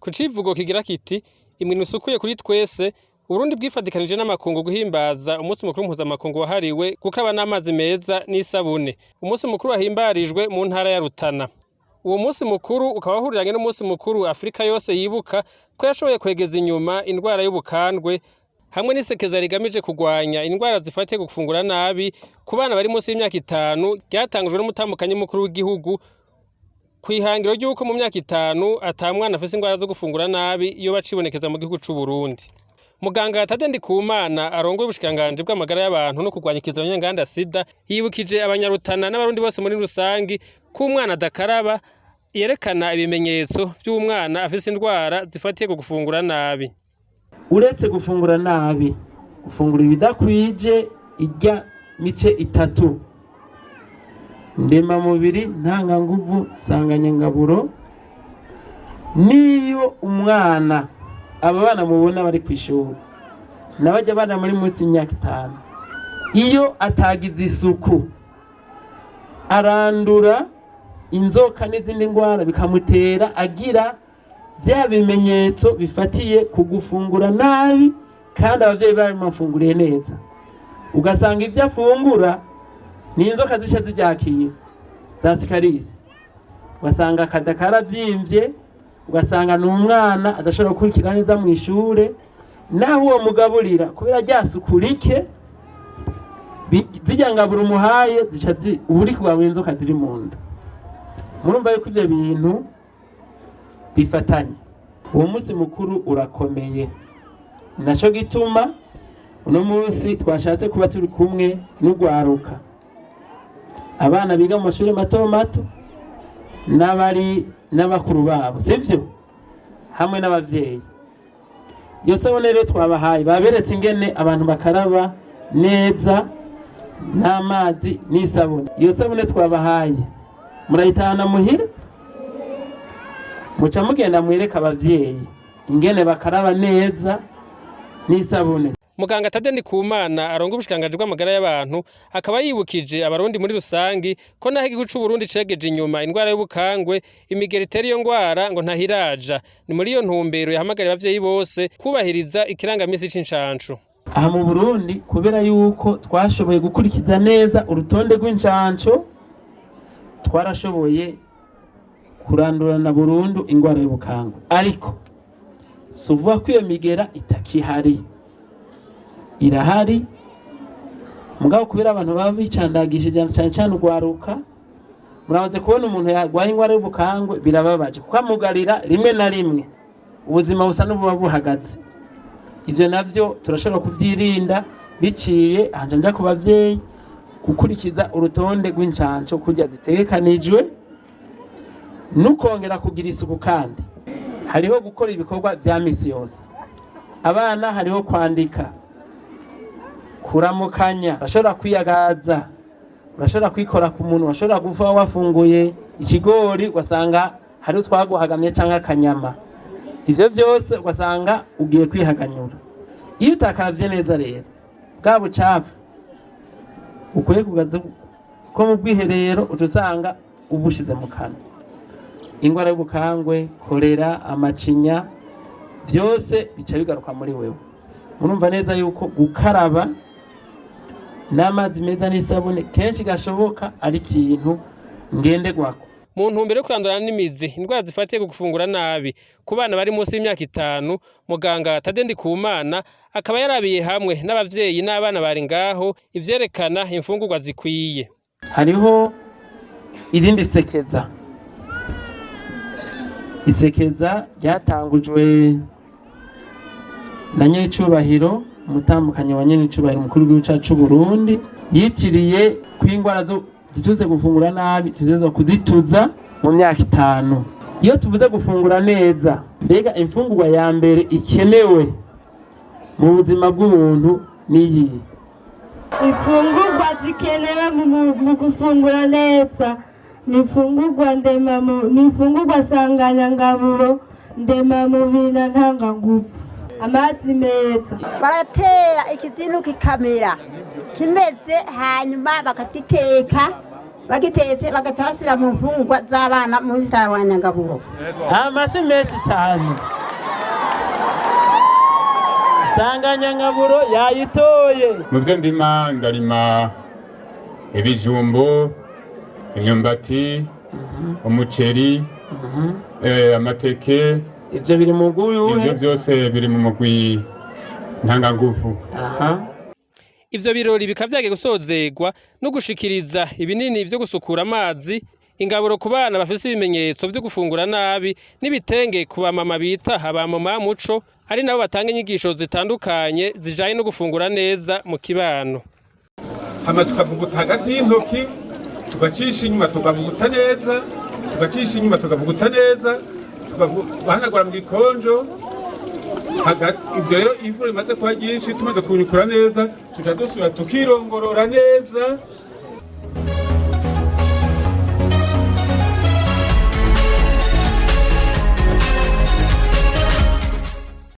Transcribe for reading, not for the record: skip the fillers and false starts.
Ku civugo kigira kiti "Iminwe isukuye kuri twese", Uburundi bwifadikanije n'amakungu guhimbaza umunsi mukuru mpuzamakungu wahariwe gukaraba n'amazi meza n'isabune. Umunsi mukuru wahimbarijwe mu ntara ya Rutana. Uwo munsi mukuru ukaba wahuriranye n'umunsi mukuru Afrika yose yibuka ko yashoboye kwegeza inyuma indwara y'ubukangwe, hamwe n'isekeza rigamije kurwanya indwara zifatiye gufungura nabi ku bana bari munsi y'imyaka 5, ryatangujwe n'umutambukanyi mukuru w'igihugu kw'ihangiro ry'uko mu myaka 5 ata mwana afise ingwara zo gufungura nabi yoba acibonekeza mu gihugu c'u Burundi. Muganga Tade Ndikumana arongoye ubushikiranganji bw'amagara y'abantu no kurwanya ikiza nganda sida, yibukije Abanyarutana n'Abarundi bose muri rusangi ko umwana adakaraba yerekana ibimenyetso vy'umwana afise indwara zifatiye ku gufungura nabi. Uretse gufungura nabi, gufungura ibidakwije irya mice itatu ndemamubiri, ntanganguvu, nsanganyangaburo, niyo umwana, aba bana mubona bari ku ishuri n'abajya bana muri munsi y'imyaka 5, iyo atagize isuku arandura inzoka n'izindi ndwara, bikamutera agira bya bimenyetso bifatiye ku gufungura nabi. Kandi ababyeyi bamufunguriye neza, ugasanga ibyo afungura ni inzoka zica ziryakira za sikarisi, ugasanga akada karavyimbye, ugasanga ni umwana adashobora gukurikira neza mu ishure, naho uwo mugaburira kubera rya suku rike, zirya ngaburo umuhaye zica uba uri kugaburira inzoka ziri mu nda. Murumva yuko ivyo bintu bifatanye. Uwo munsi mukuru urakomeye, naco gituma uno munsi twashatse kuba turi kumwe n'urwaruka, abana biga mu mashuri mato mato n'abari n'abakuru babo, sivyo, hamwe n'abavyeyi. Iyo sabune rero twabahaye, baberetse ingene abantu bakaraba neza n'amazi n'isabune. Iyo sabune twabahaye murayitahana muhira, muca mugenda mwereka abavyeyi ingene bakaraba neza n'isabune. Muganga Tade Ndikumana arongoye ubushikiranganji bw'amagara y'abantu akaba yibukije Abarundi muri rusangi ko naho igihugu c'u Burundi cegeje inyuma indwara y'ubukangwe, imigera itera iyo ngwara ngo ntahiraja. Ni muri iyo ntumbero yahamagariye abavyeyi bose kubahiriza ikirangamisi c'incanco. Aha mu Burundi, kubera yuko twashoboye gukurikiza neza urutonde rw'incanco, twarashoboye kurandurana burundu ingwara y'ubukangwe, ariko si uvuga ko iyo migera itakihari, irahari. Mugabo kubera abantu baba bicandagishije, cyane cyane urwaruka, muramaze kubona umuntu yarwaye ingwara y'ubukangwe, birababaje kuko amugarira rimwe na rimwe, ubuzima busa n'ububa buhagaze. Ivyo navyo turashobora kuvyirinda biciye hanje nja ku bavyeyi gukurikiza urutonde rw'incanco kurya zitegekanijwe, nukongera kugira isuku. Kandi hariho gukora ibikorwa vya misi yose, abana hariho kwandika, kuramukanya, urashobora kwiyagaza, urashobora kwikora ku muntu, urashobora gufa wafunguye ikigori ugasanga hari utwaguhagamye canke akanyama, ivyo vyose ugasanga ugiye kwihaganyura. Iyo utakaravye neza rero, bwa bucafu ukuye kugazi ko mu bwiherero uca usanga ubushize mu kanwa. Ingwara y'ubukangwe, kolera, amacinya, vyose bica bigaruka muri wewe. Murumva neza yuko gukaraba n'amazi meza n'isabune kenshi gashoboka ari ikintu ngenderwako. Mu ntumbero yo kurandurana n'imizi indwara zifatiye ku gufungura nabi ku bana bari munsi y'imyaka 5, muganga Tade Ndikumana akaba yarabiye hamwe n'abavyeyi n'abana bari ngaho ivyerekana imfungurwa zikwiye. Hariho irindi sekeza, isekeza ryatangujwe na nyenicubahiro umutambukanyi wa nyenicubahiro umukuru w'igihugu cacu c'Uburundi, yitiriye ko ingwara zo zituze gufungura nabi tutegerezwa kuzituza mu myaka 5. Iyo tuvuze gufungura neza, mbega imfungurwa ya mbere ikenewe mu buzima bw'umuntu niyihe? Imfungurwa zikenewe mu gufungura neza ni imfungurwa ndemamu, ni imfungurwa nsanganyangaburo, ndemamubiri na ntanganguvu, amazi meza. Baratera ikizinu kikamera kimeze, hanyuma bakagiteka. Bagitetse bagaca bashyira mu mfungurwa z'abana muri nsanganyangaburo. Amashyi menshi cyane. Insanganyangaburo yayitoye. Mu byo ndima, ndarima ibijumbu, imyumbati, umuceri, amateke. Ivyo biri mu mugwi Ivyo uwuhe? byose biri mu mugwi ntanganguvu. Ivyo birori bikaba vyagiye gusozerwa no gushikiriza ibinini vyo gusukura amazi, ingaburo ku bana bafise ibimenyetso vyo gufungura nabi, n'ibitenge ku bamama bita abamama muco, ari nabo batanga inyigisho zitandukanye zijanye no gufungura neza mu kibano. Hama tukavuguta hagati y'intoki, tugacisha inyuma, tukavuguta neza, tugacisha inyuma, tukavuguta neza, tugahanagura mu gikonjo. Ivyo rero, ivu rimaze kuba ryinshi, tumaze kunyukura neza, tuca dusubira tukirongorora neza.